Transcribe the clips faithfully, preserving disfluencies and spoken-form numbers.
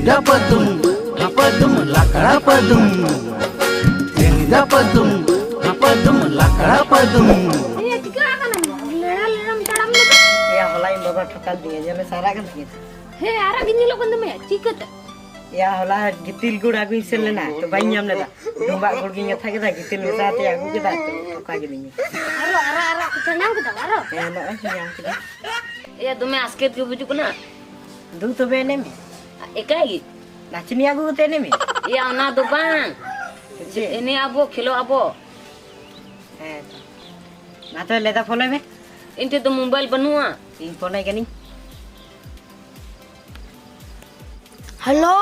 ᱴᱟᱯᱟᱫᱩᱢ, ᱴᱟᱯᱟᱫᱩᱢ, ᱞᱟᱠᱲᱟ ᱯᱟᱫᱩᱢ᱾ ᱛᱮᱦᱮᱧ ᱫᱟᱯᱟᱫᱩᱢ, ᱴᱟᱯᱟᱫᱩᱢ, ᱞᱟᱠᱲᱟ ᱯᱟᱫᱩᱢ᱾ ᱮᱭᱟ, ᱪᱤᱠᱟᱹ ᱟᱠᱟᱱᱟᱢ? ᱞᱮᱲᱟ ᱞᱮᱲᱟᱢ ᱛᱟᱲᱟᱢ ᱞᱮᱫᱟ? ᱮᱭᱟ, ᱦᱚᱞᱟ ᱤᱧ ᱵᱟᱵᱟ ᱴᱷᱚᱠᱟᱣ ᱞᱤᱫᱤᱧᱟ, ᱧᱮᱞ ᱢᱮ, ᱥᱟᱨᱟ ᱠᱟᱱ ᱛᱤᱧᱟ᱾ ᱦᱮᱸ, ᱟᱨᱟᱜ ᱜᱮ ᱧᱮᱞᱚᱜ ᱠᱟᱱ ᱛᱟᱢᱟ᱾ ᱪᱤᱠᱟᱹᱛᱮ? ᱮᱭᱟ, ᱦᱚᱞᱟ ᱜᱤᱛᱤᱞ ᱜᱩᱲ ᱟᱹᱜᱩᱧ ᱥᱮᱱ ᱞᱮᱱᱟ, ᱛᱚ ᱵᱟᱹᱧ ᱧᱟᱢ ᱞᱮᱫᱟ᱾ ᱰᱩᱢᱵᱟᱜ ᱜᱩᱲ ᱜᱤᱧ ᱜᱟᱛᱷᱟ ᱠᱮᱫᱟ, ᱜᱤᱛᱤᱞ ᱢᱮᱥᱟ ᱟᱛᱮ ᱟᱹᱜᱩ ᱠᱮᱫᱟ, ᱛᱚ ᱴᱷᱚᱠᱟ ᱠᱤᱫᱤᱧᱟ᱾ ᱟᱨᱚ ᱟᱨᱟᱜ ᱟᱨᱟᱜ ᱠᱚ ᱪᱟᱱᱟᱣ ᱠᱮᱫᱟ, ᱟᱨᱚ? ᱦᱮᱸ, ᱱᱚᱜᱼᱚᱭ ᱧᱟᱢ ᱠᱮᱫᱟ᱾ ᱮᱭᱟ, ᱫᱚᱢᱮ ᱟᱥᱠᱮᱛ ᱜᱮ ᱵᱩᱡᱩᱜ ᱠᱟᱱᱟ᱾ ᱫᱩ ᱛᱚᱵᱮ ᱮᱱᱮᱡ ᱢᱮ᱾ ᱮᱠᱟᱭ ᱜᱮ? ᱱᱟᱪᱚᱱᱤᱭᱟᱹ ᱟᱹᱜᱩ ᱠᱟᱛᱮ ᱮᱱᱮᱡ ᱢᱮ᱾ ᱮᱭᱟ, ᱚᱱᱟ ᱫᱚ ᱵᱟᱝ᱾ ᱪᱮᱫ? ᱮᱱᱮᱡ ᱟᱵᱚ, ᱠᱷᱮᱞᱳᱜ ᱟᱵᱚ᱾ ᱦᱮᱸ ᱛᱚ᱾ ᱢᱟ ᱛᱚᱵᱮ ᱞᱮᱫᱟ ᱯᱷᱳᱱ ᱢᱮ᱾ ᱤᱧ ᱴᱷᱮᱱ ᱫᱚ ᱢᱳᱵᱟᱭᱤᱞ ᱵᱟᱹᱱᱩᱜᱼᱟ᱾ ᱤᱧ ᱯᱷᱳᱱᱟᱭ ᱠᱟᱹᱱᱟᱹᱧ᱾ ᱦᱮᱞᱳ᱾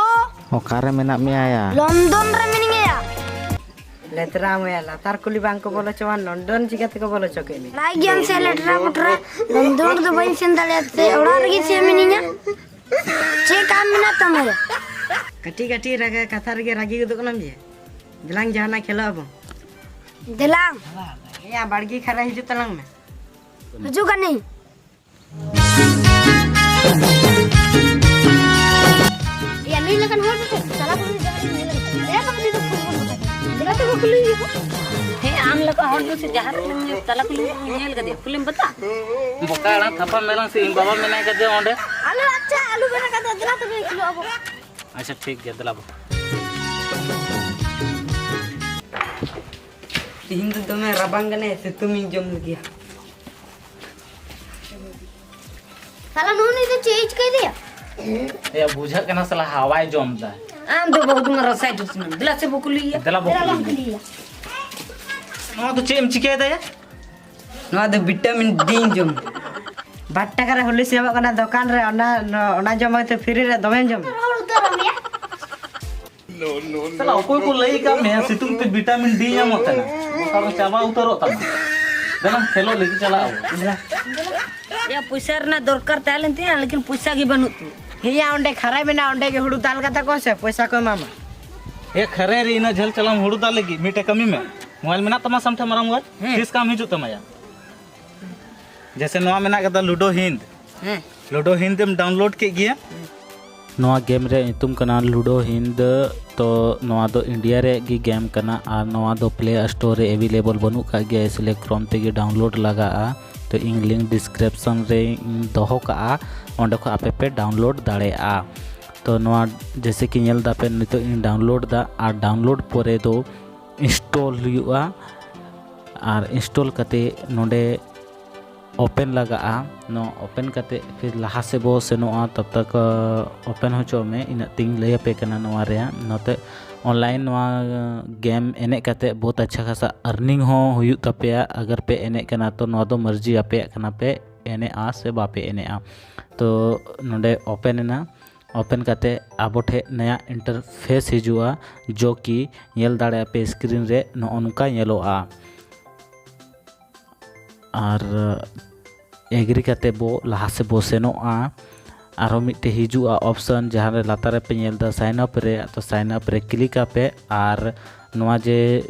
ᱚᱠᱟᱨᱮ ᱢᱮᱱᱟᱜ ᱢᱮᱭᱟ ᱭᱟ? ᱞᱚᱱᱰᱚᱱ ᱨᱮ ᱢᱤᱱᱟᱹᱧᱟ ᱭᱟ᱾ ᱞᱮᱛᱨᱟ ᱢᱮᱭᱟ, ᱞᱟᱛᱟᱨ ᱠᱩᱞᱤ ᱵᱟᱝ ᱠᱚ ᱵᱚᱞᱚ ᱦᱚᱪᱚᱣᱟ, ᱞᱚᱱᱰᱚᱱ ᱪᱤᱠᱟᱹ ᱛᱮᱠᱚ ᱵᱚᱞᱚ ᱦᱚᱪᱚ ᱠᱮᱫ ᱢᱮᱭᱟ? ᱵᱟᱲᱟᱭ ᱜᱮᱭᱟᱢ ᱥᱮ ᱞᱮᱴᱨᱟ ᱯᱚᱴᱨᱟ, ᱞᱚᱱᱰᱚᱱ ᱨᱮᱫᱚ ᱵᱟᱹᱧ ᱥᱮᱱ ᱫᱟᱲᱮᱭᱟᱜᱼᱟ, ᱥᱮ ᱚᱲᱟᱜ ᱨᱮᱜᱮ ᱪᱮᱫ ᱢᱤᱱᱟᱹᱧᱟ? ᱪᱮᱫ ᱠᱟᱢ ᱢᱮᱱᱟᱜ ᱛᱟᱢᱟ ᱭᱟ? ᱠᱟᱹᱴᱤᱡ ᱠᱟᱹᱴᱤᱡ ᱨᱟᱜᱟ ᱠᱟᱛᱷᱟ ᱨᱮᱜᱮ ᱨᱟᱹᱜᱤ ᱜᱚᱫᱚᱜ ᱠᱟᱱᱟᱢ ᱡᱮ? ᱫᱮᱞᱟᱝ ᱡᱟᱦᱟᱱᱟᱜ ᱠᱷᱮᱞᱳᱜ ᱟᱵᱚᱱ᱾ ᱫᱮᱞᱟᱝ᱾ ᱮᱭᱟ, ᱵᱟᱲᱜᱮ ᱠᱷᱟᱨᱟ ᱦᱤᱡᱩᱜ ᱛᱟᱞᱟᱝ ᱢᱮ᱾ ᱦᱤᱡᱩᱜ ᱠᱟᱹᱱᱟᱹᱧ᱾ ᱮᱭᱟ, ᱱᱩᱭ ᱞᱮᱠᱟᱱ ᱦᱚᱲ ᱫᱚ ᱪᱟᱞᱟᱣ ᱠᱟᱛᱮ ᱡᱟᱦᱟᱸ ᱨᱮ ᱧᱮᱞ ᱠᱟᱛᱮ, ᱮ ᱵᱟᱝ, ᱱᱩᱭ ᱫᱚ ᱯᱷᱩᱴᱵᱚᱞ ᱜᱟᱛᱮ ᱠᱟᱱᱟ᱾ ᱫᱮᱞᱟ ᱛᱚᱵᱮ ᱠᱩᱞᱤᱭᱮᱭᱟ ᱵᱚ᱾ ᱦᱮᱸ, ᱟᱢ ᱞᱮᱠᱟ ᱦᱚᱲ ᱫᱚ ᱥᱮ ᱡᱟᱦᱟᱸ ᱨᱮ ᱧᱮᱞ, ᱪᱟᱞᱟᱣ ᱠᱩᱞᱤ ᱧᱮᱞ ᱠᱟᱫᱮᱭᱟ, ᱠᱩᱞᱤᱢ ᱵᱟᱛᱟ? ᱵᱚᱠᱟ ᱟᱲᱟᱝ ᱛᱷᱟᱯᱟ ᱢᱮᱞᱟᱝ ᱥᱮ ᱤᱧ ᱵᱟᱵᱟ ᱢᱮᱱᱟᱭ ᱠᱟᱫᱮᱭᱟ ᱚᱸᱰᱮ᱾ ᱟᱞᱚ, ᱟᱪᱪᱷᱟ, ᱟᱞᱚ ᱢᱮᱱᱟ ᱠᱟᱫᱮᱭᱟ, ᱫᱮᱞᱟ ᱛᱚᱵᱮ ᱠᱩᱞᱤ ᱟᱵᱚ᱾ ᱟᱪᱪᱷᱟ, ᱴᱷᱤᱠ ᱜᱮᱭᱟ, ᱫᱮᱞᱟ ᱵᱚ᱾ ᱛᱤᱦᱤᱧ ᱫᱚ ᱫᱚᱢᱮ ᱨᱟᱵᱟᱝ ᱠᱟᱱᱟ, ᱥᱤᱛᱩᱝ ᱤᱧ ᱡᱚᱢ ᱞᱟᱹᱜᱤᱫ᱾ ᱥᱟᱞᱟ ᱱᱩᱜᱼᱩ ᱱᱩᱭ ᱫᱚ ᱪᱮᱫ ᱮ ᱪᱤᱠᱟᱹᱭ ᱫᱟᱭᱟ? ᱮᱭᱟ, ᱵᱩᱡᱷᱟᱹᱜ ᱠᱟᱱᱟ ᱥᱟᱞᱟ ᱦᱟᱣᱟᱭ ᱡᱚᱢ ᱫᱟ᱾ ᱟᱢ ᱫᱚ ᱵᱟᱹᱵᱩ ᱫᱚ ᱨᱟᱥᱟᱭ ᱫᱩᱥᱢᱚᱱ᱾ ᱫᱮᱞᱟ ᱥᱮ ᱵᱚ ᱠᱩᱞᱤᱭᱮᱭᱟ᱾ ᱫᱮᱞᱟ ᱵᱚ ᱫᱮᱞᱟ ᱵᱚ ᱠᱩᱞᱤᱭᱮᱭᱟ᱾ ᱠᱩᱞᱤᱭᱮᱭᱟ᱾ ᱱᱚᱣᱟ ᱫᱚ ᱪᱮᱫ ᱮᱢ ᱪᱤᱠᱟᱹᱭ ᱫᱟᱭᱟ? ᱱᱚᱣᱟ ᱫᱚ vitamin D ᱤᱧ ᱡᱚᱢ ᱫᱟ᱾ ᱵᱟᱨ ᱴᱟᱠᱟ ᱨᱮ ᱦᱚᱨᱞᱤᱠᱥ ᱧᱟᱢᱚᱜ ᱠᱟᱱᱟ ᱫᱚᱠᱟᱱ ᱨᱮ, ᱚᱱᱟ, ᱚᱱᱟ ᱡᱚᱢ ᱠᱟᱛᱮ free ᱨᱮ ᱫᱚᱢᱮᱢ ᱡᱚᱢ ᱫᱟ᱾ ᱨᱚᱦᱚᱲ ᱩᱛᱟᱹᱨᱚᱜ ᱢᱮᱭᱟ᱾ ᱥᱟᱞᱟ, ᱚᱠᱚᱭ ᱠᱚ ᱞᱟᱹᱭ ᱟᱠᱟᱫ ᱢᱮᱭᱟ ᱥᱤᱛᱩᱝ ᱛᱮ vitamin D ᱧᱟᱢᱚᱜ ᱛᱟᱦᱮᱱᱟ? ᱵᱚᱠᱟᱨᱚ ᱪᱟᱵᱟ ᱩᱛᱟᱹᱨᱚᱜ ᱛᱟᱢᱟ᱾ ᱫᱮᱞᱟ ᱠᱷᱮᱞᱳᱜ ᱞᱟᱹᱜᱤᱫ ᱪᱟᱞᱟᱜ ᱟᱵᱚ᱾ ᱮᱭᱟ, ᱯᱚᱭᱥᱟ ᱨᱮᱱᱟᱜ ᱫᱚᱨᱠᱟᱨ ᱛᱟᱦᱮᱸ ᱞᱮᱱ ᱛᱤᱧᱟᱹ, ᱞᱮᱠᱤᱱ ᱯᱚᱭᱥᱟ ᱜᱮ ᱵᱟᱹᱱᱩᱜ ᱛᱤᱧᱟᱹ᱾ ᱦᱮᱸᱭᱟ, ᱚᱸᱰᱮ ᱠᱷᱟᱨᱟᱭ ᱢᱮᱱᱟᱜᱼᱟ, ᱚᱸᱰᱮ ᱜᱮ ᱦᱩᱲᱩ ᱫᱟᱞ ᱠᱟᱛᱟ ᱠᱚ ᱥᱮ, ᱯᱚᱭᱥᱟ ᱠᱚ ᱮᱢᱟᱢᱟ᱾ ᱮ ᱠᱷᱟᱨᱟᱭ ᱨᱮ ᱤᱱᱟᱹ ᱡᱷᱟᱹᱞ ᱪᱟᱞᱟᱢ ᱦᱩᱲᱩ ᱫᱟᱞ ᱞᱟᱹᱜᱤᱫ ᱢᱤᱫᱴᱮᱡ ᱠᱟᱹᱢᱤ ᱢᱮ᱾ ᱢᱳᱵᱟᱭᱤᱞ ᱢᱮᱱᱟᱜ ᱛᱟᱢᱟ ᱥᱮ ᱟᱢ ᱴᱷᱮᱱ ᱢᱟᱨᱟᱝ ᱢᱳᱵᱟᱭᱤᱞ? ᱦᱮᱸ᱾ ᱛᱤᱥ ᱠᱟᱢ ᱦᱤᱡᱩᱜ ᱛᱟᱢᱟ ᱭᱟ? ᱡᱮᱭᱥᱮ ᱱᱚᱣᱟ ᱢᱮᱱᱟᱜ ᱠᱟᱫᱟ ᱞᱩᱰᱳ ᱦᱤᱱᱫ᱾ ᱦᱮᱸ᱾ ᱞᱩᱰᱳ ᱦᱤᱱᱫ ᱮᱢ download ᱠᱮᱫ ᱜᱮᱭᱟ᱾ ᱦᱮᱸ᱾ ᱱᱚᱣᱟ ᱜᱮᱢ ᱨᱮᱭᱟᱜ ᱧᱩᱛᱩᱢ ᱠᱟᱱᱟ ᱞᱩᱰᱳ ᱦᱤᱱᱫ᱾ ᱛᱚ ᱱᱚᱣᱟ ᱫᱚ ᱤᱱᱰᱤᱭᱟ ᱨᱮᱭᱟᱜ ᱜᱮ ᱜᱮᱢ ᱠᱟᱱᱟ ᱟᱨ ᱱᱚᱣᱟ ᱫᱚ ᱯᱞᱮ ᱥᱴᱳᱨ ᱨᱮ ᱮᱵᱮᱞᱮᱵᱚᱞ ᱵᱟᱹᱱᱩᱜ ᱠᱟᱜ ᱜᱮᱭᱟ, ᱤᱥᱞᱤᱭᱮ ᱠᱨᱳᱢ ᱛᱮᱜᱮ ᱰᱟᱣᱩᱱᱞᱳᱰ ᱞᱟᱜᱟᱜᱼᱟ᱾ ᱛᱚ ᱤᱧ ᱞᱤᱝᱠ ᱰᱤᱥᱠᱨᱤᱯᱥᱚᱱ ᱨᱮᱧ ᱫᱚᱦᱚ ᱠᱟᱜᱼᱟ, ᱚᱸᱰᱮ ᱠᱷᱚᱱ ᱟᱯᱮ ᱯᱮ ᱰᱟᱣᱩᱱᱞᱳᱰ ᱫᱟᱲᱮᱭᱟᱜᱼᱟ᱾ ᱛᱚ ᱱᱚᱣᱟ ᱡᱮᱭᱥᱮ ᱠᱤ ᱧᱮᱞ ᱫᱟᱯᱮ, ᱱᱤᱛᱚᱜ ᱤᱧ ᱰᱟᱣᱩᱱᱞᱳᱰ ᱫᱟ ᱟᱨ ᱰᱟᱣᱩᱱᱞᱳᱰ ᱯᱚᱨᱮ ᱫᱚ ᱤᱱᱥᱴᱚᱞ ᱦᱩᱭᱩᱜᱼᱟ᱾ ᱟᱨ ᱤᱱᱥᱴᱚᱞ ᱠᱟᱛᱮ ᱱᱚᱰᱮ ᱳᱯᱮᱱ ᱞᱟᱜᱟᱜᱼᱟ᱾ ᱱᱚᱣᱟ ᱳᱯᱮᱱ ᱠᱟᱛᱮ ᱯᱷᱤᱨ ᱞᱟᱦᱟ ᱥᱮᱫ ᱵᱚ ᱥᱮᱱᱚᱜᱼᱟ᱾ ᱛᱚᱵ ᱛᱚᱠ ᱳᱯᱮᱱ ᱦᱚᱪᱚ ᱢᱮ, ᱤᱱᱟᱹᱜ ᱛᱤᱧ ᱞᱟᱹᱭ ᱟᱯᱮ ᱠᱟᱱᱟ᱾ ᱱᱚᱣᱟ ᱨᱮᱭᱟᱜ ᱱᱚᱛᱮ ᱚᱱᱞᱟᱭᱤᱱ ᱱᱚᱣᱟ ᱜᱮᱢ ᱮᱱᱮᱡ ᱠᱟᱛᱮ ᱵᱚᱦᱩᱛ ᱟᱪᱪᱷᱟ ᱠᱷᱟᱥᱟ ᱟᱨᱱᱤᱝ ᱦᱚᱸ ᱦᱩᱭᱩᱜ ᱛᱟᱯᱮᱭᱟ᱾ ᱟᱜᱟᱨ ᱯᱮ ᱮᱱᱮᱡ ᱠᱟᱱᱟ ᱛᱚ ᱱᱚᱣᱟ ᱫᱚ ᱢᱟᱹᱨᱡᱤ ᱟᱯᱮᱭᱟᱜ ᱠᱟᱱᱟ, ᱯᱮ ᱮᱱᱮᱡᱼᱟ ᱥᱮ ᱵᱟᱯᱮ ᱮᱱᱮᱡᱼᱟ᱾ ᱛᱚ ᱱᱚᱰᱮ ᱳᱯᱮᱱ ᱮᱱᱟ, ᱳᱯᱮᱱ ᱠᱟᱛᱮ ᱟᱵᱚ ᱴᱷᱮᱱ ᱱᱟᱭᱟ ᱤᱱᱴᱟᱨᱯᱷᱮᱥ ᱦᱤᱡᱩᱜᱼᱟ, ᱡᱚ ᱠᱤ ᱧᱮᱞ ᱫᱟᱲᱮᱭᱟᱜᱼᱟ ᱯᱮ ᱥᱠᱨᱤᱱ ᱨᱮ ᱱᱚᱜᱼᱚ ᱱᱚᱝᱠᱟ ᱧᱮᱞᱚᱜᱼᱟ᱾ ᱟᱨ ᱮᱜᱽᱨᱤ ᱠᱟᱛᱮ ᱵᱚ ᱞᱟᱦᱟ ᱥᱮᱫ ᱵᱚ ᱥᱮᱱᱚᱜᱼᱟ᱾ ᱟᱨᱦᱚᱸ ᱢᱤᱫᱴᱮᱡ ᱦᱤᱡᱩᱜᱼᱟ ᱚᱯᱥᱚᱱ, ᱡᱟᱦᱟᱸ ᱨᱮ ᱞᱟᱛᱟᱨ ᱨᱮᱯᱮ ᱧᱮᱞ ᱮᱫᱟ ᱥᱟᱭᱤᱱ ᱟᱯ ᱨᱮ, ᱛᱚ ᱥᱟᱭᱤᱱ ᱟᱯ ᱨᱮ ᱠᱞᱤᱠ ᱟᱯᱮ᱾ ᱟᱨ ᱱᱚᱣᱟ ᱡᱮ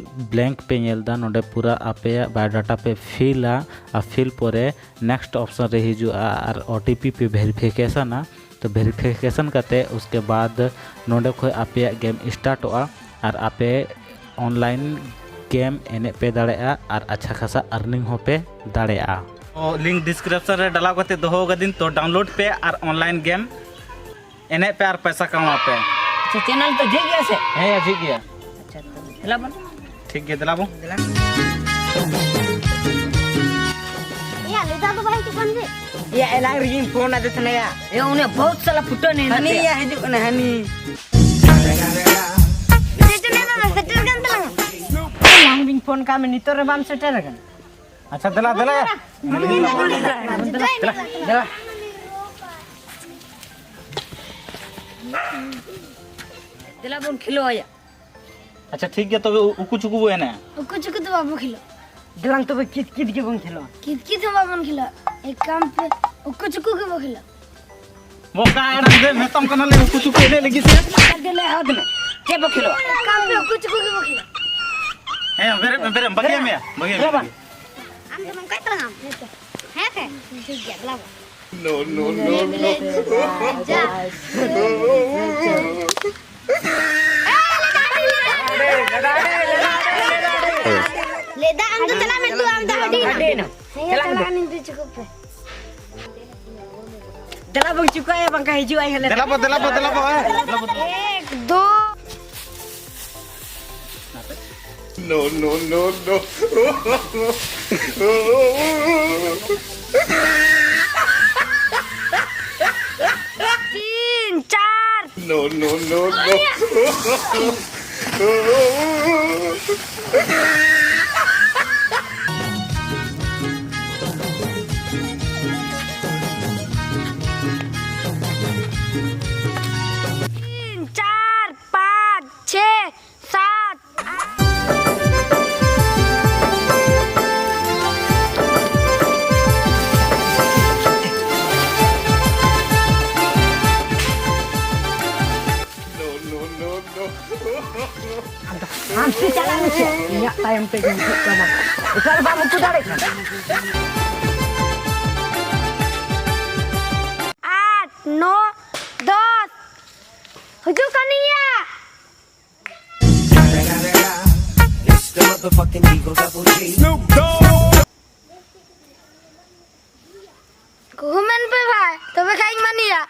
ᱵᱞᱮᱝᱠ ᱯᱮ ᱧᱮᱞ ᱮᱫᱟ, ᱱᱚᱰᱮ ᱯᱩᱨᱟᱹ ᱟᱯᱮᱭᱟᱜ ᱵᱟᱭᱳᱰᱟᱴᱟ ᱯᱮ ᱯᱷᱤᱞᱟ᱾ ᱟᱨ ᱯᱷᱤᱞ ᱯᱚᱨᱮ ᱱᱮᱠᱥᱴ ᱚᱯᱥᱚᱱ ᱨᱮ ᱦᱤᱡᱩᱜᱼᱟ ᱟᱨ ᱳ ᱴᱤ ᱯᱤ ᱯᱮ ᱵᱷᱮᱨᱤᱯᱷᱤᱠᱮᱥᱚᱱᱟ᱾ ᱛᱚ ᱵᱷᱮᱨᱤᱯᱷᱤᱠᱮᱥᱚᱱ ᱠᱟᱛᱮ ᱩᱥᱠᱮ ᱵᱟᱫ ᱱᱚᱰᱮ ᱠᱷᱚᱱ ᱟᱯᱮᱭᱟᱜ ᱜᱮᱢ ᱥᱴᱟᱨᱴᱚᱜᱼᱟ ᱟᱨ ᱟᱯᱮ ᱚᱱᱞᱟᱭᱤᱱ ᱜᱮᱢ ᱮᱱᱮᱡ ᱯᱮ ᱫᱟᱲᱮᱭᱟᱜᱼᱟ ᱟᱨ ᱟᱪᱪᱷᱟ ᱠᱷᱟᱥᱟ ᱟᱨᱱᱤᱝ ᱦᱚᱸᱯᱮ ᱫᱟᱲᱮᱭᱟᱜᱼᱟ᱾ ᱛᱚ ᱞᱤᱝᱠ ᱰᱤᱥᱠᱨᱤᱯᱥᱚᱱ ᱨᱮ ᱰᱟᱞᱟᱣ ᱠᱟᱛᱮ ᱫᱚᱦᱚ ᱠᱟᱫᱤᱧ, ᱛᱚ ᱰᱟᱣᱩᱱᱞᱳᱰ ᱯᱮ ᱟᱨ ᱚᱱᱞᱟᱭᱤᱱ ᱜᱮᱢ ᱮᱱᱮᱡ ᱯᱮ ᱟᱨ ᱯᱚᱭᱥᱟ ᱠᱟᱢᱟᱣ ᱯᱮ᱾ ᱟᱪᱪᱷᱟ, ᱪᱮᱱᱮᱞ ᱛᱚ ᱡᱷᱤᱡ ᱜᱮᱭᱟ ᱥᱮ? ᱦᱮᱸ, ᱡᱷᱤᱡ ᱜᱮᱭᱟ᱾ ᱟᱪᱪᱷᱟ, ᱛᱚ ᱫᱮᱞᱟ ᱵᱚᱱ᱾ ᱴᱷᱤᱠ ᱜᱮᱭᱟ, ᱫᱮᱞᱟ ᱵᱚᱱ᱾ ᱫᱮᱞᱟ᱾ ᱭᱟ, ᱞᱮᱫᱟ ᱫᱚ ᱵᱟᱭ ᱦᱤᱡᱩᱜ ᱠᱟᱱ ᱜᱮ᱾ ᱭᱟ, ᱮᱞᱟᱝ ᱨᱮᱜᱮᱧ ᱯᱷᱳᱱ ᱟᱫᱮ ᱛᱟᱦᱮᱱᱟ ᱭᱟ᱾ ᱮ, ᱩᱱᱤ ᱵᱚᱦᱩᱛ ᱥᱟᱞᱟ ᱯᱷᱩᱴᱟᱹᱱ ᱮᱱᱟ ᱦᱟᱹᱱᱤ ᱛᱮ᱾ ᱭᱟ, ᱦᱤᱡᱩᱜ ᱠᱟᱱᱟ, ᱦᱟᱹᱱᱤ᱾ ᱥᱮᱴᱮᱨ ᱮᱱᱟ, ᱥᱮᱴᱮᱨ ᱠᱟᱱ ᱛᱟᱞᱟᱝᱟ᱾ ᱮᱞᱟᱝ ᱵᱤᱱ ᱯᱷᱳᱱ ᱠᱟᱜ ᱢᱮ, ᱱᱤᱛᱚᱜ ᱨᱮ ᱵᱟᱢ ᱥᱮᱴᱮᱨ ᱟᱠᱟᱱᱟ᱾ ᱟᱪᱪᱷᱟ, ᱫᱮᱞᱟ, ᱫᱮᱞᱟ ᱭᱟ᱾ ᱫᱮᱞᱟ, ᱫᱮᱞᱟ᱾ ᱫᱮᱞᱟ ᱵᱚᱱ ᱠᱷᱮᱞᱳ ᱟᱭᱟ᱾ ᱟᱪᱪᱷᱟ, ᱴᱷᱤᱠ ᱜᱮᱭᱟ, ᱛᱚᱵᱮ ᱩ-, ᱩᱠᱩ ᱪᱩᱠᱩ ᱵᱚ ᱮᱱᱮᱡᱼᱟ᱾ ᱩᱠᱩ ᱪᱩᱠᱩ ᱫᱚ ᱵᱟᱵᱚ ᱠᱷᱮᱞᱳᱜ᱾ ᱫᱮᱞᱟᱝ ᱛᱚᱵᱮ ᱠᱤᱛ ᱠᱤᱛ ᱜᱮᱵᱚᱱ ᱠᱷᱮᱞᱳᱜᱼᱟ᱾ ᱠᱤᱛ ᱠᱤᱛ ᱦᱚᱸ ᱵᱟᱵᱚᱱ ᱠᱷᱮᱞᱳᱜ᱾ ᱮᱠ ᱠᱟᱢ ᱯᱮ ᱩᱠᱩ ᱪᱩᱠᱩ ᱜᱮᱵᱚ ᱠᱷᱮᱞᱳᱜ᱾ ᱵᱚᱠᱟ ᱮᱲᱟᱝ ᱫᱮ ᱢᱮᱛᱟᱢ ᱠᱟᱱᱟᱞᱮ ᱩᱠᱩ ᱪᱩᱠᱩ ᱮᱱᱮᱡ ᱞᱟᱹᱜᱤᱫ ᱛᱮ᱾ ᱟᱨ ᱫᱮᱞᱟ ᱦᱚᱫ ᱢᱮ᱾ ᱪᱮᱫ ᱵᱚ ᱠᱷᱮᱞᱳᱜᱼᱟ? ᱮᱠ ᱠᱟᱢ ᱯᱮ ᱩᱠᱩ ᱪᱩᱠᱩ ᱜᱮᱵᱚ ᱠᱷᱮᱞᱳᱜ᱾ ᱦᱮᱸ, ᱵᱮᱨᱮᱫ ᱢᱮ, ᱵᱮᱨᱮᱫ ᱢᱮ, ᱵᱟᱹᱜᱤᱭᱟᱜ ᱢᱮᱭᱟ, ᱵᱟᱹᱜᱤᱭᱟᱜ ᱢᱮᱭᱟ᱾ ᱟᱢ ᱫᱚ ᱱᱚᱝᱠᱟᱭ ᱛᱟᱞᱟᱝ ᱟᱢ᱾ ᱦᱮᱸ ᱥᱮ? ᱴᱷᱤᱠ ᱜᱮᱭᱟ, ᱫᱮᱞᱟ ᱵᱚᱱ᱾ No, no, no, no. ᱞᱮᱫᱟ ᱟᱢ ᱫᱚ ᱪᱟᱞᱟᱜ ᱢᱮ, ᱛᱩ ᱟᱢ ᱫᱚ ᱦᱩᱰᱤᱧ ᱱᱟ᱾ ᱦᱮᱸ, ᱪᱟᱞᱟᱜ ᱢᱮ᱾ ᱪᱟᱞᱟᱜ ᱢᱮ, ᱤᱧ ᱫᱚ ᱪᱩᱠᱩᱯ ᱯᱮ᱾ ᱫᱮᱞᱟ ᱵᱚᱱ ᱪᱩᱠᱟᱹᱭᱟ, ᱵᱟᱝᱠᱷᱟᱱ ᱦᱤᱡᱩᱜ ᱟᱭ ᱦᱟᱸᱜ ᱞᱮ᱾ ᱫᱮᱞᱟ ᱵᱚ, ᱫᱮᱞᱟ ᱵᱚ, ᱫᱮᱞᱟ ᱵᱚ, ᱦᱮᱸ᱾ ᱮᱠ, ᱫᱩ᱾ No, no, no, no. ᱛᱤᱱ, ᱪᱟᱨ᱾ No, no, no, no. ᱛᱤᱱ, ᱪᱟᱨ, ᱯᱟᱸᱪ, ᱪᱷᱮ, ᱥᱟᱛ, ᱟᱴ᱾ ᱟᱢ ᱫᱚ ᱦᱟᱱᱛᱮ ᱪᱟᱞᱟᱜ ᱢᱮᱥᱮ, ᱤᱧᱟᱹᱜ ᱛᱟᱭᱚᱢ ᱛᱮᱜᱮᱢ ᱦᱤᱡᱩᱜ ᱠᱟᱱᱟ᱾ ᱮᱠᱟᱞ ᱵᱟᱢ ᱩᱠᱩ ᱫᱟᱲᱮᱭᱟᱜ ᱠᱟᱱᱟ᱾ ᱟᱴ, ᱱᱚ, ᱫᱚᱥ᱾ ᱦᱤᱡᱩᱜ ᱠᱟᱱ ᱜᱮᱭᱟ᱾ It's the motherfucking Eagle Double G. ᱠᱩᱦᱩ ᱢᱮᱱ ᱯᱮ ᱵᱷᱟᱭ, ᱛᱚᱵᱮ ᱠᱷᱟᱡ ᱤᱧ ᱢᱟᱱᱤᱭᱟ᱾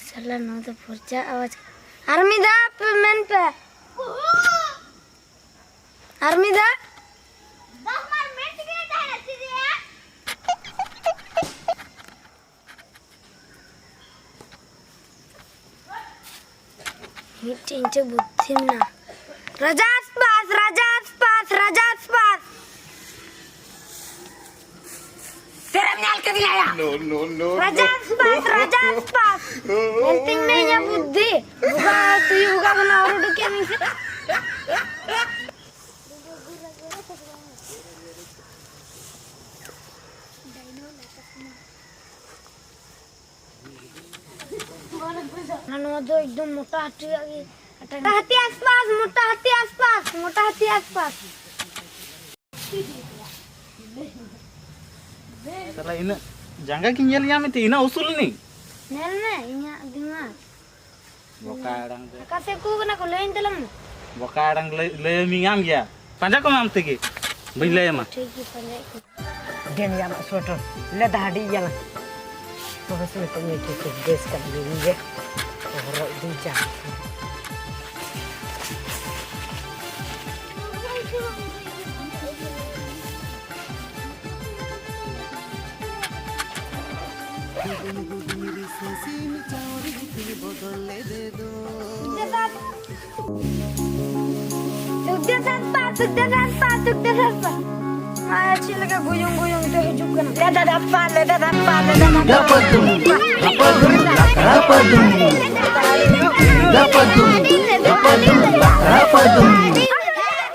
ᱥᱟᱞᱟ, ᱱᱚᱣᱟ ᱫᱚ ᱯᱷᱚᱨᱪᱟ ᱟᱣᱟᱡ ᱠᱟᱱᱟ᱾ ᱟᱨ ᱢᱤᱫ ᱫᱷᱟᱣ ᱯᱮ ᱢᱮᱱ ᱯᱮ᱾ ᱟᱨ ᱢᱤᱫ ᱫᱷᱟᱣ᱾ ᱢᱤᱫᱴᱮᱱ ᱤᱧ ᱴᱷᱮᱱ ᱵᱩᱫᱽᱫᱷᱤ ᱢᱮᱱᱟᱜᱼᱟ᱾ ᱨᱟᱡᱟ ᱟᱥᱯᱟᱥ, ᱨᱟᱡᱟ ᱟᱥᱯᱟᱥ, ᱨᱟᱡᱟ ᱟᱥᱯᱟᱥ᱾ ᱥᱮᱨᱮᱧ ᱧᱮᱞ ᱠᱮᱫᱤᱧ ᱟᱭᱟ᱾ No, no, no, no. ᱨᱟᱡᱟ ᱟᱥᱯᱟᱥ, ᱨᱟᱡᱟ ᱟᱥᱯᱟᱥ᱾ ᱢᱮᱱᱛᱤᱧ ᱢᱮ ᱤᱧᱟᱹᱜ ᱵᱩᱫᱽᱫᱷᱤ᱾ ᱵᱩᱜᱟ ᱛᱩᱭᱩ ᱵᱩᱜᱟ ᱠᱷᱚᱱᱟᱜ ᱦᱚᱨ ᱩᱰᱩᱠ ᱠᱮᱫ ᱢᱮ ᱥᱮ᱾ ᱱᱚᱣᱟ ᱫᱚ ᱮᱠᱫᱚᱢ ᱢᱚᱴᱟ ᱦᱟᱹᱛᱤᱭᱟᱜ ᱜᱮ᱾ ᱢᱚᱴᱟ ᱦᱟᱹᱛᱤ ᱟᱥᱯᱟᱥ, ᱢᱚᱴᱟ ᱦᱟᱹᱛᱤ ᱟᱥᱯᱟᱥ, ᱢᱚᱴᱟ ᱦᱟᱹᱛᱤ ᱟᱥᱯᱟᱥ᱾ ᱛᱟᱦᱞᱮ ᱤᱱᱟᱹᱜ ᱡᱟᱸᱜᱟ ᱜᱤᱧ ᱧᱮᱞ ᱧᱟᱢ ᱮᱫ ᱛᱮ ᱤᱱᱟᱹᱜ ᱩᱥᱩᱞ ᱮᱱᱟᱹᱧ? ᱧᱮᱞ ᱢᱮ, ᱤᱧᱟᱹᱜ ᱫᱤᱢᱟᱜᱽ᱾ ᱵᱚᱠᱟ ᱟᱲᱟᱝ ᱛᱮ᱾ ᱚᱠᱟ ᱥᱮᱫ ᱠᱚ ᱠᱟᱱᱟ ᱠᱚ, ᱞᱟᱹᱭᱟᱹᱧ ᱛᱟᱞᱟᱝ ᱢᱮ᱾ ᱵᱚᱠᱟ ᱟᱲᱟᱝ ᱞᱟᱹᱭ, ᱞᱟᱹᱭ ᱢᱤᱧ ᱧᱟᱢ ᱜᱮᱭᱟ᱾ ᱯᱟᱸᱡᱟ ᱠᱚᱢ ᱟᱢ ᱛᱮᱜᱮ᱾ ᱵᱟᱹᱧ ᱞᱟᱹᱭ ᱟᱢᱟ᱾ ᱴᱷᱤᱠ ᱜᱮ, ᱯᱟᱸᱡᱟᱭᱮᱫ ᱠᱚ᱾ ᱰᱮᱱ ᱭᱟᱢᱟᱜ ᱥᱩᱭᱮᱴᱟᱨ ᱞᱮᱫᱟ ᱦᱟᱹᱰᱤ ᱤᱭᱟᱞᱟ᱾ ᱛᱚᱵᱮ ᱥᱮ ᱱᱤᱛᱚᱜ ᱢᱤᱫ ᱴᱷᱤᱠ ᱴᱷᱤᱠ ᱵᱮᱥ ᱠᱟᱜ ᱜᱮ ᱤᱧ ᱜᱮ᱾ ᱦᱚᱨᱚᱜ ᱤᱫᱤᱧ ᱪᱟ᱾ ᱥᱩᱠᱫᱮᱵ ᱥᱟᱛᱯᱟ, ᱥᱩᱠᱫᱮᱵ ᱥᱟᱛᱯᱟ, ᱥᱩᱠᱫᱮᱵ ᱥᱟᱛᱯᱟ᱾ ᱟᱨ ᱪᱮᱫ ᱞᱮᱠᱟ ᱜᱩᱭᱩᱝ ᱜᱩᱭᱩᱝ ᱛᱮ ᱦᱤᱡᱩᱜ ᱠᱟᱱᱟ᱾ ᱞᱮᱫᱟ ᱫᱷᱟᱯᱯᱟ, ᱞᱮᱫᱟ ᱫᱷᱟᱯᱯᱟ, ᱞᱮᱫᱟ ᱫᱷᱟᱯᱯᱟ᱾ ᱨᱟᱯᱟᱫᱩᱢ, ᱨᱟᱯᱟᱫᱩᱢ, ᱨᱟᱯᱟᱫᱩᱢ᱾ ᱨᱟᱯᱟᱫᱩᱢ, ᱨᱟᱯᱟᱫᱩᱢ, ᱨᱟᱯᱟᱫᱩᱢ᱾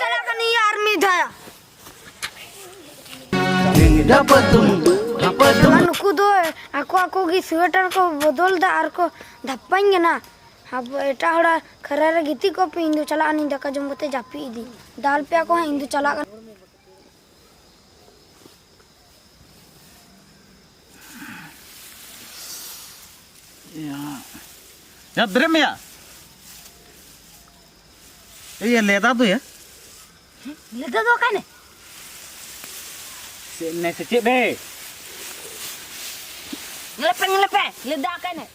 ᱪᱟᱞᱟᱜ ᱠᱟᱱᱤᱧ ᱟᱨ ᱢᱤᱫ ᱫᱷᱟᱣ᱾ ᱨᱟᱯᱟᱫᱩᱢ, ᱨᱟᱯᱟᱫᱩᱢ᱾ ᱱᱩᱠᱩ ᱫᱚ ᱟᱠᱚ ᱟᱠᱚ ᱜᱮ ᱥᱩᱭᱮᱴᱟᱨ ᱠᱚ ᱵᱚᱫᱚᱞ ᱫᱟ ᱟᱨ ᱠᱚ ᱫᱷᱟᱯᱯᱟᱧ ᱠᱟᱱᱟ᱾ ᱟᱵᱚ ᱮᱴᱟᱜ ᱦᱚᱲᱟᱜ ᱠᱷᱟᱹᱨᱟᱹᱭ ᱨᱮ ᱜᱤᱛᱤᱡ ᱠᱚᱜ ᱯᱮ, ᱤᱧ ᱫᱚ ᱪᱟᱞᱟᱜ ᱟᱹᱱᱤᱧ ᱫᱟᱠᱟ ᱡᱚᱢ ᱠᱟᱛᱮ ᱡᱟᱹᱯᱤᱫ ᱤᱫᱤ᱾ ᱫᱟᱞ ᱯᱮᱭᱟ ᱠᱚ ᱦᱟᱸᱜ, ᱤᱧ ᱫᱚ ᱪᱟᱞᱟᱜ ᱠᱟᱱᱟ᱾ ᱭᱟ, ᱭᱟ, ᱵᱮᱨᱮᱫ ᱢᱮᱭᱟ᱾ ᱮᱭ, ᱭᱟ, ᱞᱮᱫᱟ ᱫᱚ ᱭᱟ᱾ ᱞᱮᱫᱟ ᱫᱚ ᱚᱠᱟᱭ ᱱᱮ? ᱥᱮ, ᱱᱮ ᱥᱮ ᱪᱮᱫ ᱵᱮ? ᱧᱮᱞᱮ ᱯᱮ, ᱧᱮᱞᱮ ᱯᱮ, ᱞᱮᱫᱟ ᱚᱠᱟᱭ ᱱᱮ?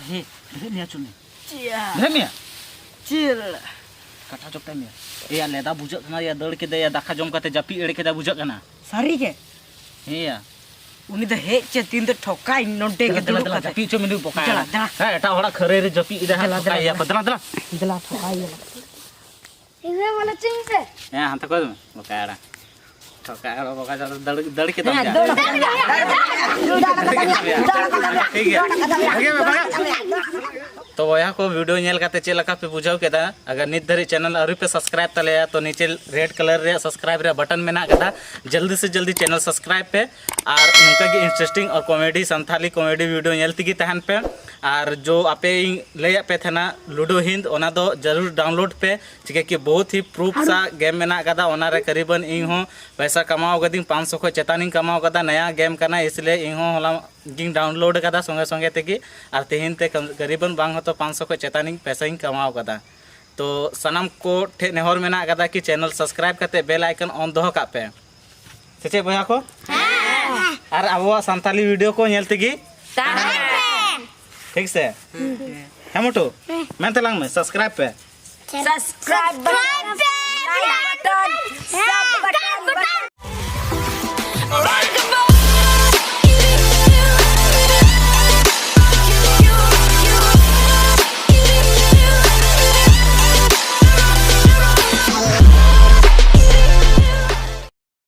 ᱦᱮ, ᱵᱮᱨᱮᱫ ᱢᱮᱭᱟ ᱪᱚ ᱱᱮ᱾ ᱪᱤᱭᱟ᱾ ᱵᱮᱨᱮᱫ ᱢᱮᱭᱟ᱾ ᱪᱤᱞ᱾ ᱠᱟᱴᱟ ᱪᱚᱯᱮ ᱢᱮᱭᱟ᱾ ᱮᱭᱟ, ᱞᱮᱫᱟ ᱵᱩᱡᱷᱟᱹᱜ ᱠᱟᱱᱟ, ᱭᱟ, ᱫᱟᱹᱲ ᱠᱮᱫᱟᱭ, ᱭᱟ, ᱫᱟᱠᱟ ᱡᱚᱢ ᱠᱟᱛᱮ ᱡᱟᱹᱯᱤᱫ ᱮᱲᱮ ᱠᱮᱫᱟ ᱵᱩᱡᱷᱟᱹᱜ ᱠᱟᱱᱟ᱾ ᱥᱟᱹᱨᱤ ᱜᱮ? ᱦᱮᱸᱭᱟ᱾ ᱩᱱᱤ ᱫᱚ ᱦᱮᱡ ᱪᱮ ᱛᱤᱱ ᱫᱚ ᱴᱷᱚᱠᱟᱭ ᱱᱚᱰᱮ ᱜᱮ ᱫᱮᱞᱟ, ᱫᱩᱲᱩᱵ ᱫᱮᱞᱟ, ᱠᱟᱛᱮ᱾ ᱡᱟᱹᱯᱤᱫ ᱦᱚᱪᱚ ᱢᱮ ᱱᱩᱭ ᱵᱚᱠᱟ ᱫᱮᱞᱟ, ᱮᱲᱟ᱾ ᱫᱮᱞᱟ᱾ ᱦᱮᱸ, ᱮᱴᱟᱜ ᱦᱚᱲᱟᱜ ᱠᱷᱟᱹᱨᱟᱹᱭ ᱨᱮ ᱡᱟᱹᱯᱤᱫ ᱮᱫᱟ, ᱦᱟᱸᱜ ᱫᱮᱞᱟ, ᱫᱮᱞᱟ, ᱴᱷᱚᱠᱟᱭ ᱭᱟ ᱠᱚ᱾ ᱫᱮᱞᱟ, ᱫᱮᱞᱟ᱾ ᱫᱮᱞᱟ, ᱴᱷᱚᱠᱟᱭ ᱭᱟ᱾ ᱤᱧ ᱦᱚᱸ ᱵᱚᱞᱮ ᱪᱮᱫ ᱤᱧ ᱯᱮ? ᱦᱮᱸ, ᱦᱟᱱᱛᱮ ᱠᱷᱚᱡ ᱫᱚ ᱵᱚᱠᱟ ᱮᱲᱟ᱾ ᱴᱷᱚᱠᱟ ᱮᱲᱟ, ᱵᱚᱠᱟ ᱮᱲᱟ, ᱫᱟᱹᱲ, ᱫᱟᱹᱲ ᱠᱮᱫᱟᱢ ᱦᱮᱸ, ᱭᱟ᱾ ᱫᱟᱹᱲ ᱠᱟᱫᱟ᱾ ᱴᱷᱤᱠ ᱜᱮᱭᱟ᱾ ᱵᱷᱟᱜᱮ ᱢᱮ, ᱵᱷᱟᱜᱮ᱾ ᱛᱚ ᱵᱚᱭᱦᱟ ᱠᱚ, ᱵᱷᱤᱰᱤᱭᱳ ᱧᱮᱞ ᱠᱟᱛᱮ ᱪᱮᱫ ᱞᱮᱠᱟ ᱯᱮ ᱵᱩᱡᱷᱟᱹᱣ ᱠᱮᱫᱟ? ᱟᱜᱟᱨ ᱱᱤᱛ ᱫᱷᱟᱹᱨᱤᱡ ᱪᱮᱱᱮᱞ ᱟᱹᱣᱨᱤ ᱯᱮ ᱥᱟᱵᱥᱠᱨᱟᱭᱤᱵ ᱛᱟᱞᱮᱭᱟ, ᱛᱚ ᱱᱤᱪᱮ ᱨᱮᱰ ᱠᱟᱞᱟᱨ ᱨᱮᱭᱟᱜ ᱥᱟᱵᱥᱠᱨᱟᱭᱤᱵ ᱨᱮᱭᱟᱜ ᱵᱟᱴᱚᱱ ᱢᱮᱱᱟᱜ ᱠᱟᱫᱟ, ᱡᱚᱞᱫᱤ ᱥᱮ ᱡᱚᱞᱫᱤ ᱪᱮᱱᱮᱞ ᱥᱟᱵᱥᱠᱨᱟᱭᱤᱵ ᱯᱮ᱾ ᱟᱨ ᱱᱚᱝᱠᱟ ᱜᱮ ᱤᱱᱴᱟᱨᱮᱥᱴᱤᱝ ᱟᱨ ᱠᱚᱢᱮᱰᱤ, ᱥᱟᱱᱛᱷᱟᱞᱤ ᱠᱚᱢᱮᱰᱤ ᱵᱷᱤᱰᱤᱭᱳ ᱧᱮᱞ ᱛᱮᱜᱮ ᱛᱟᱦᱮᱱ ᱯᱮ᱾ ᱟᱨ ᱡᱚ ᱟᱯᱮ ᱤᱧ ᱞᱟᱹᱭᱟᱫ ᱯᱮ ᱛᱟᱦᱮᱱᱟ ᱞᱩᱰᱳ ᱦᱤᱱᱫ, ᱚᱱᱟ ᱫᱚ ᱡᱟᱹᱨᱩᱲ ᱰᱟᱣᱩᱱᱞᱳᱰ ᱯᱮ, ᱪᱤᱠᱟᱹ ᱠᱤ ᱵᱚᱦᱩᱛ ᱦᱤ ᱯᱨᱩᱯ ᱥᱟ ᱜᱮᱢ ᱢᱮᱱᱟᱜ ᱠᱟᱫᱟ᱾ ᱚᱱᱟ ᱨᱮ ᱠᱟᱨᱤᱵᱟᱱ ᱤᱧ ᱦᱚᱸ ᱯᱚᱭᱥᱟ ᱠᱟᱢᱟᱣ ᱠᱟᱫᱤᱧ, ᱯᱟᱸᱪᱥᱚ ᱠᱷᱚᱱ ᱪᱮᱛᱟᱱᱤᱧ ᱠᱟᱢᱟᱣ ᱠᱟᱫᱟ᱾ ᱱᱟᱭᱟ ᱜᱮᱢ ᱠᱟᱱᱟ, ᱤᱥᱞᱤᱭᱮ ᱤᱧ ᱦᱚᱸ ᱦᱚᱞᱟ ᱜᱤᱧ ᱰᱟᱣᱩᱱᱞᱳᱰ ᱠᱟᱫᱟ ᱥᱚᱸᱜᱮ ᱥᱚᱸᱜᱮ ᱛᱮᱜᱮ᱾ ᱟᱨ ᱛᱮᱦᱮᱧ ᱛᱮ ᱠᱟᱢ- ᱠᱟᱨᱤᱵᱟᱱ ᱵᱟᱝ ᱦᱚᱸᱛᱚ ᱯᱟᱸᱪᱥᱚ ᱠᱷᱚᱱ ᱪᱮᱛᱟᱱᱤᱧ ᱯᱚᱭᱥᱟᱧ ᱠᱟᱢᱟᱣ ᱠᱟᱫᱟ᱾ ᱛᱚ ᱥᱟᱱᱟᱢ ᱠᱚ ᱴᱷᱮᱱ ᱱᱮᱦᱚᱨ ᱢᱮᱱᱟᱜ ᱠᱟᱫᱟ ᱠᱤ ᱪᱮᱱᱮᱞ ᱥᱟᱵᱥᱠᱨᱟᱭᱤᱵ ᱠᱟᱛᱮ ᱵᱮᱞ ᱟᱭᱠᱚᱱ ᱚᱱ ᱫᱚᱦᱚ ᱠᱟᱜ ᱯᱮ, ᱥᱮ ᱪᱮᱫ ᱵᱚᱭᱦᱟ ᱠᱚ? ᱟᱨ ᱟᱵᱚᱣᱟᱜ ᱥᱟᱱᱛᱟᱞᱤ ᱵᱷᱤᱰᱤᱭᱳ ᱠᱚ ᱧᱮᱞ ᱛᱮᱜᱮ, ᱴᱷᱤᱠ ᱥᱮ? ᱦᱮᱸ ᱢᱚᱴᱩ, ᱢᱮᱱ ᱛᱟᱞᱟᱝ ᱢᱮ, ᱥᱟᱵᱥᱠᱨᱟᱭᱤᱵ ᱯᱮ᱾ ᱥᱟᱵᱥᱠᱨᱟᱭᱤᱵ ᱯᱮ᱾ ᱞᱟᱭᱤᱠ ᱵᱟᱴᱚᱱ, ᱥᱟᱵ ᱵᱟᱴᱚᱱ,